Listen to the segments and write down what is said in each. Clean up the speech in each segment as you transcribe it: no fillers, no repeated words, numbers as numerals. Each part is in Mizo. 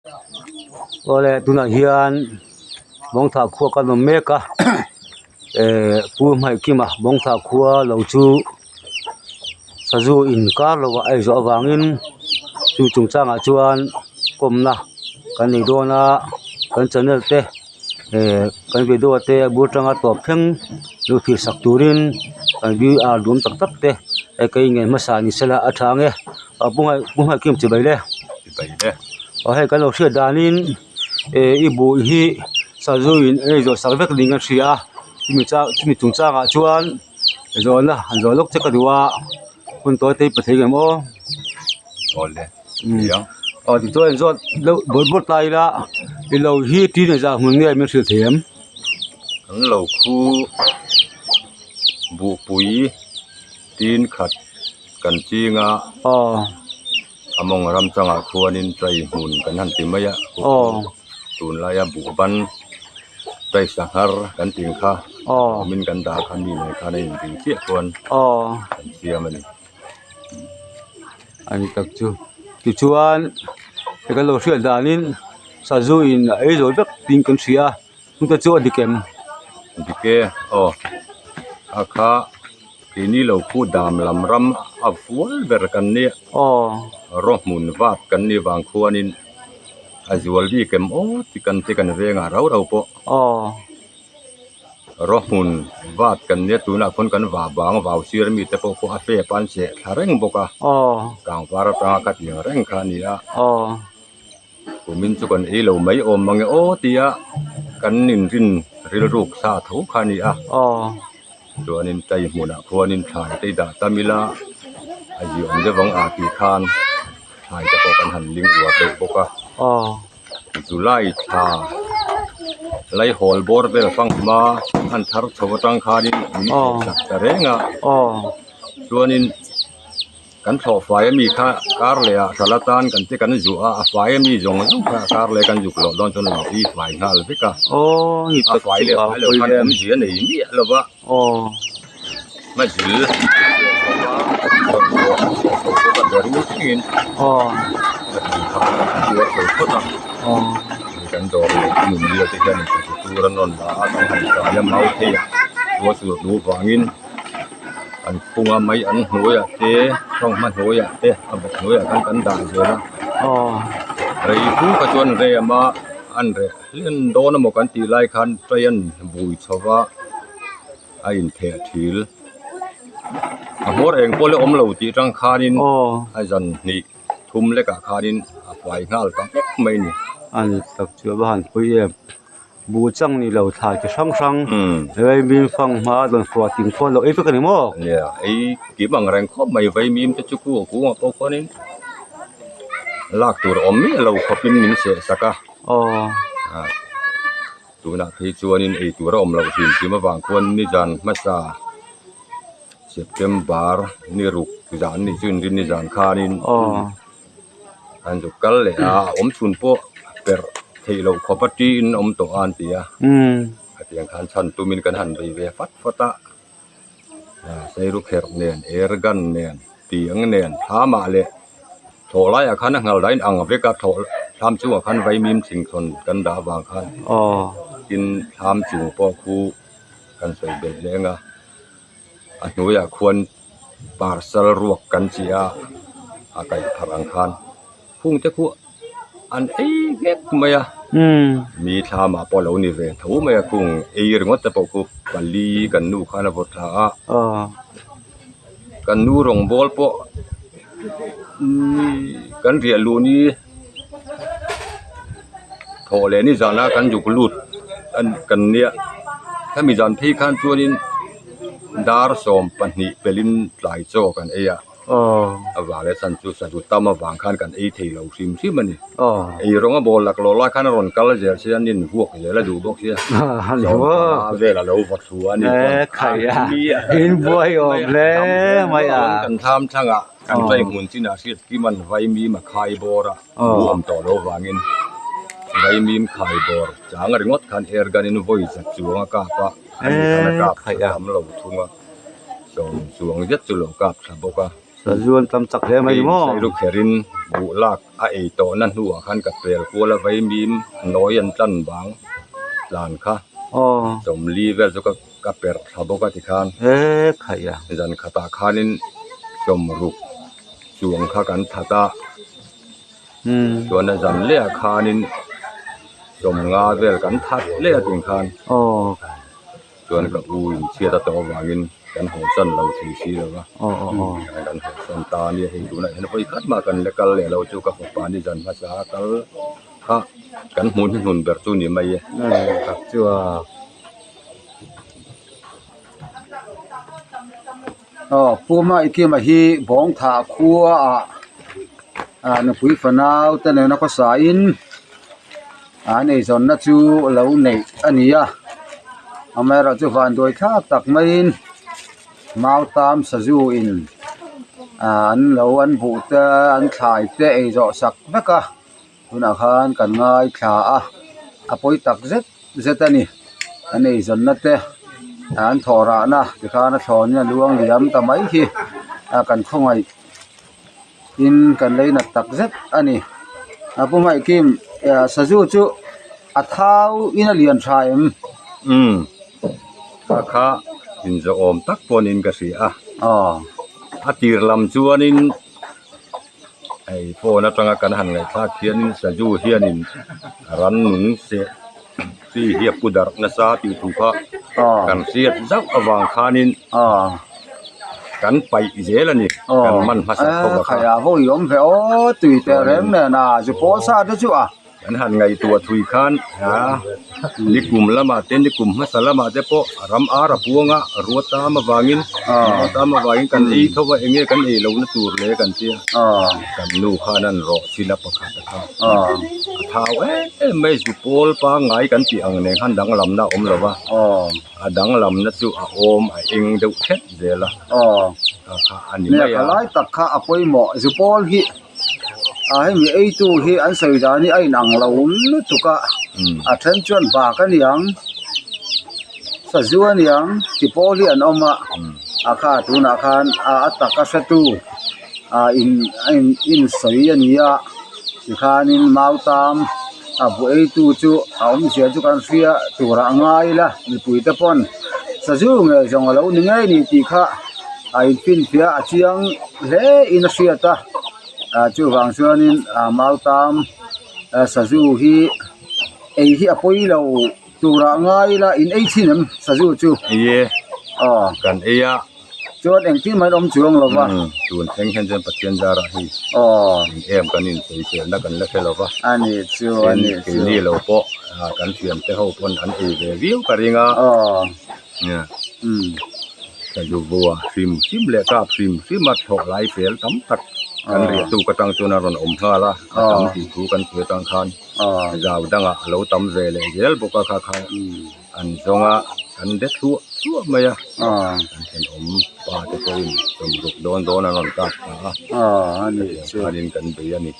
Awle tunah hian Mawngthah khua kan awm mek a ehh Pu Hmaihkima Mawngthah khua lo chu sazu inkar lovah a inzawh avangin chu chungchangah chuan kawmna kan nei dawn a kan channel te ehh kan video te a bul atanga tawp thleng lo thlir sak turin kan viewer duhawm tak tak te kei ngen hmasa ni sela a tha ang e. A pu Hmaih pu Hmaihkim chibai le chibai le aw hei kan lo hriat danin eh i buh hi sazu in ei zawh sak vek niin ka hria a chumi chang chumi chung changah chuan zawhna han zawh lawk che ka duh a hun tawi te hi pe thei ang aw awle aw tichuan in zawt deuh bawrh bawrh ta ila i lo hi tin engzah hmun nge min hrilh thei em kan lo khu buhpui tin khat kan ching a a mawng ram changah khuanin tray hmun kan han ti mai a tunlaia buh ban tray sanghar kan tih ang kha awmin kan dah kha mi nen khan a inring chiah chuan kan siam a ni. A ni tak chu tichuan hei kan lo hriat danin sazu in a ei zo vek tiin kan hria a. Chute chu a dik em? Dik e, aw. A kha keini lo khu dam lam ram a fual ber kan nia. Aw. Raw hmun vat kan nih vang khuanin a zual bik em aw ti kan ti kan vengah rau rau pawh. Aw. Raw hmun vat kan nia tunah khawn kan vah bang vau sir mite pawh khaw a fep a an seh thla reng bawk a. Aw. Kangvar atanga kha tiang reng kha a ni a. Aw. Kumin chu kan ei lo mai awm mange aw tia kan inrin rilruk sa tho kha a ni a. Chuanin chai hmunah khuanin thlai te i dah tam ila a ziawm deuh ang ah tih khan thlai te pawh kan han ling uar deuh bawk a. July thla laihawl bawr vel fanghma an thar chho atang khanin min sak ta reng a. Chuanin. Kan thlawh fai ami kha kar leh ah hralh atan kan te kan zuah a a fai ami zawng zawng kha kar leh kan zuk loh dawn chuan a lo ei fai nghal vek a a fai leh fai loh khan awmzia nei miah lo va mazil a be rul thlengin a tui kha a tuar chho phawt a kan dawr leh chu nunni te hian insazu tur an rawn la a kan han kai a mau thei a tuar chu duh vangin. An phung a mai an hnuaiah te fanghma hnuaiah te a bawk hnuaiah khan kan dah zel a rei fu kha chuan rem a an reh hlen dawn emaw kan tih lai khan tray an bui chho va a intheh thil a hmawr eng pawh la awm lo tih atang khanin a zan hnih thum lekah khanin a fai nghal ta vek mai a ni. A ni tak chu a va han pui em. Buh chang ni lo thlai chi hrang hrang vaimim fanghma rawn fua ting khuan lo ei vek a ni maw? Nia ei kim ang reng khawp mai vaimim te chu ku a kungah pawh khuanin lak tur awm miah lo khawpin min seh sak a aw tunah phei chuanin ei tur a awm loh hrim hrim avang khuan nizan hmasa September ni ruk zan ni chu inrin nizan khanin an zuk kal leh a a awm chhun pawh perh theih loh khawp a tiin awm tawh a an ti a hetiang khan chhan tumin kan han bei ve fat fat a sairu kherh nen air gun nen tiang nen thlamah leh thlawh laiah khan a nghal dahin ang vek a thlawh thlam chungah khan vaimim thingthawn kan dah avang khan tin thlam chung pawh khu kan sawi belh leng a a hnuaiah khuan parcel ruak kan chi a a kaih pharh ang khan khung te khu an ei nghek mai a mi thlamah pawh a lo ni ve tho mai a khung ei ringawt te pawh khu pali kan nu khan a vawt thla a kan nu rawngbawl pawh kan riah luh ni thawh leh ni zana kan zuk lut kan nia hemi zan phei khan chuanin dar 12 pelin tlai chaw kan ei a a vang leh chhan chu sazu tam avang khan kan ei thei lo hrim hrim a ni ei rawng a bawl laklawh lai khan a rawn kal zel sia an invuak zel a duh bawk sia sawm vel a lo va thu a ni kan thlam thlangah kan tlai hmun chinah hriat kim an vaimim a khai bawr a bu awm tawh loh avangin vaimim khai bawr chang ringawt khan air gun in vawi zat chuang a kap a ani khan a kap thla tam lo thung a sawm chuang zet chu lo kap thla bawk a. Sazu an tam chak hle mai ni maw? Sairu kherin buh lak a ei tawhna hnuah khan ka pel kual a vaimim nawi an tlan bang tlan kha sawmli vel chu ka ka perh thla bawk a tikhan zan khatah khanin sawmruk chuang kha kan that a chuan a zan leh ah khanin sawmnga vel kan that leh a tikhan. Chuan ka u in chhiat a tawh avangin kan haw san lo thei si lo va, kan haw san ta a nia hei tunah hian vawi khat mah kan la kal leh lo chu ka fapa ni zan hmasa a kal kha kan hmuh hnuhnun ber chu ni mai e. Tak chu a. Aw Pu Maikima hi Bawngtha khua ah ah nupui fanau te nena khawsa in an eizawnna chu lo neih a ni a amaherawhchu vanduai thlak tak maiin mautam sazu in ah an lo an buh te an thlai te ei zawh sak vek a tunah khan kan ngaithla a a pawi tak zet zet a ni an eizawnna te an thawh rahna tikhan a thlawn in a luang liam ta mai hi ah kan khawngaih in kan lei nat tak zet a ni a pu hmaihkim sazu chu a thau in a lian tha em? Umm kha kha inzawh awm tak pawh niin ka hria a aw a tir lam chuanin hei phone atanga kan han ngaihthlak hianin sazu hianin rannung seh chi hi a pu darh nasa tih thu kha kan hriat zauh avang khanin kan paih zel a ni kan man hmasa tho a kha. Kan han ngaihtuah thui khan ni kum lamah te ni kum hmasa lamah te pawh ram ar a buang a ruat tam avangin ruat tam avangin kan ei tho a eng nge kan ei lohna tur le kan tia kan nu khan an rawh chil a pakhat a kha a thau em em mai zu pawl pangngai kan tih ang nen khan danglamna a awm lo va a danglamna chu a awm a eng deuh thet zel a kha kha a ni mai a. Lai tak kha a pawimawh zu pawl hi. A hemi eitu hi an sawi dan hi a inang lo lutuk a a then chuan bak a niang sazu a niang ti pawl hi an awm a a kha tunah khan a tak a hretu ah in a in insawi a ni a tikhanin mautam a bu eitu chu a awmzia chu kan hria turah a ngai ila mipui te pawn sazu ngei zawng a lo ni ngei a ni tih kha a infinfiah a chiang hle in a hriat a ah chuvang chuanin ah mautam ah sazu hi ei hi a pawi lo turah ngai ila in ei thin em sazu chu ei e aw kan ei a chuan engtin mah in awm chuang lo va tun thleng hian chuan Pathian zarah hei aw eng em kan insawisel na kan la hre lo va a ni chu a ni chu keini lo pawh ah kan thiam te ho pawn an ei ve viau ka ring a aw nia umm. Sazu vua hrim hrim leh kap hrim hrim a thlawh lai fel tam tak kan riah tuk atang chuan a rawn awm nghal a, a tam tih thu kan sawi atang khan zau dangah a lo tam ve leh zel bawk a kha kha an zawng a kan de thluah thluah mai a kan thenawm pa te pawhin sawmruk dawn dawn an rawn kap ta a hetiang khanin kan bei a ni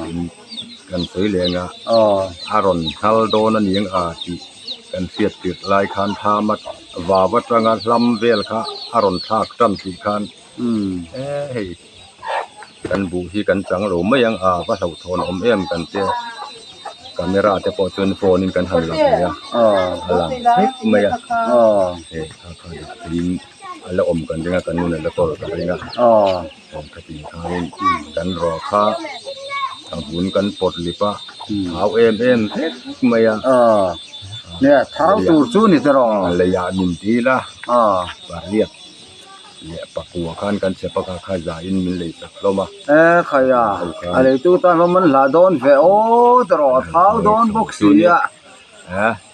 tin kan sawi leng a a rawn nghal dawn a ni ang a tih kan hriat tirh lai khan thlam a vau atanga hlam vel kha a rawn thlak tan tih khan e hei kan buh hi kan chang lo mai ang a va hlauhthawn awm em kan tia camera te pawh chuan phone in kan han lang leh a a lang vek mai a hei kha kha dah pheiin a la awm kan ring a kan nun a la kawl kan ring a awm kha tih khanin kan rawh kha a vun kan pawt lip a thau em em vek mai a nia thau tur chu ni tawh a leiah min dil a pariat leh pakua khan kan chhe pakhat kha zain min lei chak hlawm a e khai a a leitu tan pawh man hlah dawn ve aw tawh thau dawn bawk si a.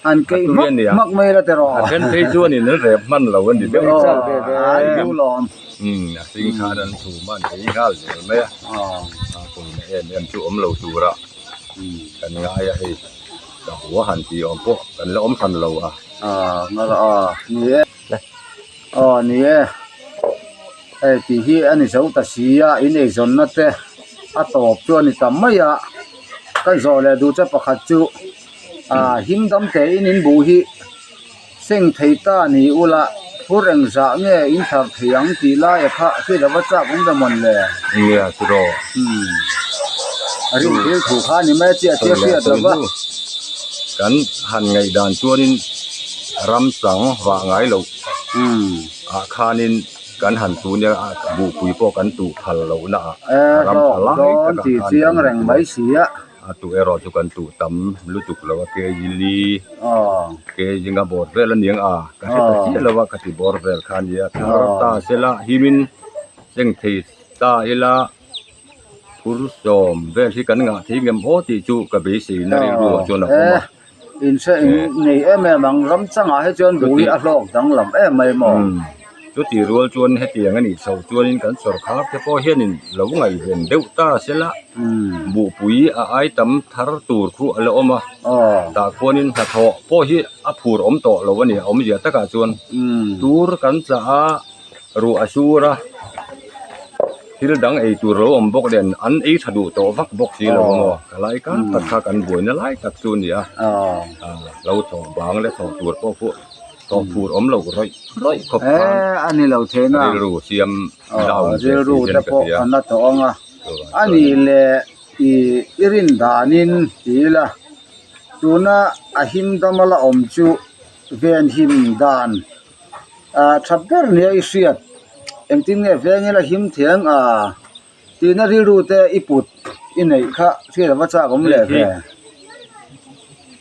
An keih hmak hmak mai la tiraw. A then phei chuan in an rep hman lo a ni deuh a. An du lawm. Umm a hring khan an chhum a an ei nghal zel mai a. A pawimawh em em chu awm lo tura kan ngai a hei ka hua han tih awm pawh kan la awm hran lo a. Aw ni e. Aw ni e. Hei tih hi a ni zo ta si a in eizawnna te a tawp chu a ni ta mai a. Ka zawh leh duh che pakhat chu. Ah him dam te in in buh hi seng thei ta ni ula. Phur engzah nge in thar thei ang tih laia kha hriat ava chak awm ve mawn le? Nia tiraw. Umm. A rin thil thu kha ni mai chiah chiah hriat lova. Kan han ngaihdan chuanin ram chang vah ngai loh ah khanin kan han tu nia buhpui pawh kan tuh phal lohna ah ram tha lai takah khan chiang reng mai si a. A tuh erawh chu kan tuh tam lutuk lo a kg li kg nga bawr vel a niang a ka hre ta chiah lo a ka ti bawr vel kha a nia thar ta sela himin cheng thei ta ila phur sawm vel hi kan ngah thei ngem aw tih chu ka beisei na rilru ah chuan a awm a. Inhre in nei em em ang ram changah hi chuan bui a hlawk danglam em mai maw? Chutih rual chuan hetiang a nih chho chuanin kan sawrkhar te pawh hianin lo ngaihven deuh ta sela buhpui a ai tam thar tur khu a la awm a, tah khuanin hnathawh pawh hi a phur awm tawh lo a ni a awmzia takah chuan tur kan chah a. Ruah a sur a, thil dang ei tur lo awm bawk nen an ei tha duh tawh vak bawk si lo maw ka lai kar tak kha kan buaina lai tak chu a ni a, lo thawh bang leh thawh tur pawh pawh thawh phur awm lo rawih rawih khawp khan a ni lo theihna rilru siam down rilru te pawh a na tawh ang a, a ni leh i i rin danin ti ila tuna a him dama la awm chu venhim dan. Ah tha ber nia i hriat engtin nge veng ila him thiang a tihna rilru te i put i neih kha hriat ava chak awm leh ve.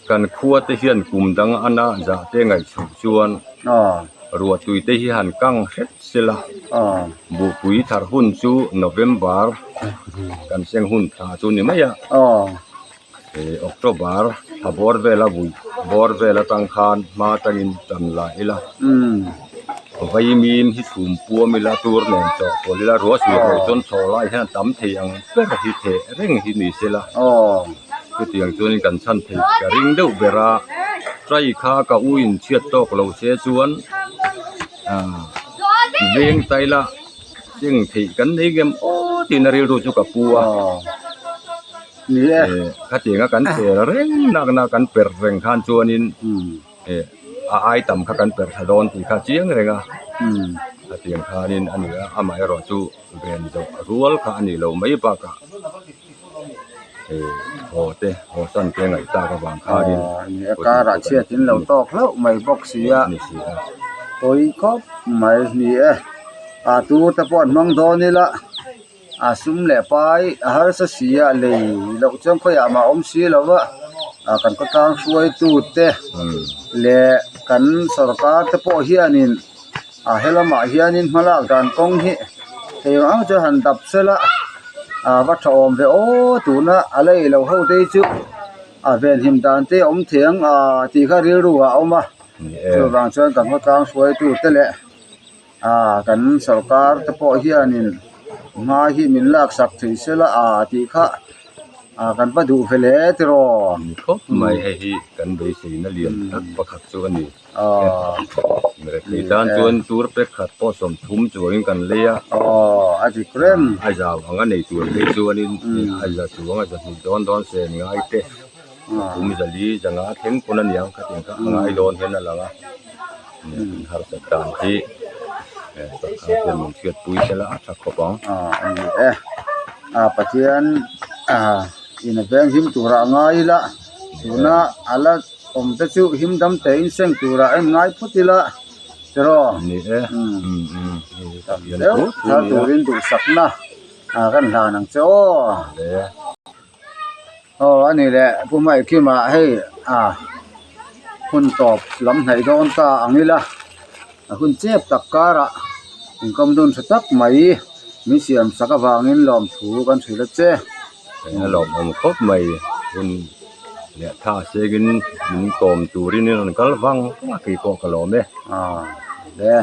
Kan khua te hian kum dang ana zah te ngaihchhuh chuan ruah tui te hi han kang hret sela buhpui thar hun chu November kan seng hun thla chu ni mai a. October thla bawr vela vui bawr vel atang khan hma atangin tan la ila vaimim hi chhum puam ila tur nen chawh pawlh ila ruah sur loh chuan chawh lai hian a tam thei ang ber hi theh reng hi ni sela chutiang chuanin kan chhan thei ka ring deuh ber a tray kha ka u in chhiat tawk lo se chuan ah veng ta ila cheng theih kan nei ngem aw tiin a rilru chu ka pu a. Ni e. Khatianga kan per reng nak na kan per reng khan chuanin a ai tam kha kan per thla dawn tih kha chiang reng a. Khatiang khanin a ni a, amaherawh chu ven zawh rual kha a nih loh mai bakah haw te haw san te ngaih tak avang khanin Ni e karah chhiat in lo tawk hlauh mai bawk si a, pawi khawp mai ni e. A tu te pawh an hmang dawn ila. A sum leh pai a harsa si a lei loh chuan khawiah mah a awm si lo va ah kan khawtlang hruaitu te leh kan sorkar te pawh hianin ah helamah hianin hmalak dan kawng hi thei ang ang chuan han dap sela ah va tha awm ve aw tuna a la ei loh ho te hi chu a venhim dan te a awm thei ang ah tih kha rilru ah a awm a chuvang chuan kan khawtlang hruaitu te leh. Ah kan sorkar te pawh hianin hma hi min laksak thei sela ah tih kha ah kan va duh ve hle tiraw. Ni khawp mai hei hi kan beiseina lian tak pakhat chu a ni. Mirethei tan chuan tur pek khat pawh sawmthum chuangin kan lei a. Aw a dik reng. A zau anga nei tur phei chuanin a za chuang a za hnih dawn dawn sen ngai te kum zali zanga thleng pawn a niang khatiang kha a ngai dawn hian a lang a. Harsat dan hi sorkar hian min hriatpui sela a tha khawp ang. A ni e a Pathian in a veng him turah a ngai ila tuna a la awm te chu him dam tein seng turah a inngai phawt ila tiraw ni e deuh thar turin duhsakna kan hlan ang che aw. Aw a ni le Pu Maikima hei ah hun tawp lam hnaih dawn ta ang ila a hun chep tak karah inkawm dun tha tak mai min siam sak avangin lawmthu kan hrilh a che. A lawmawm khawp mai hun leh tha sengin min kawm turin in rawn kal vang vang a keipawh ka lawm e. Aw le.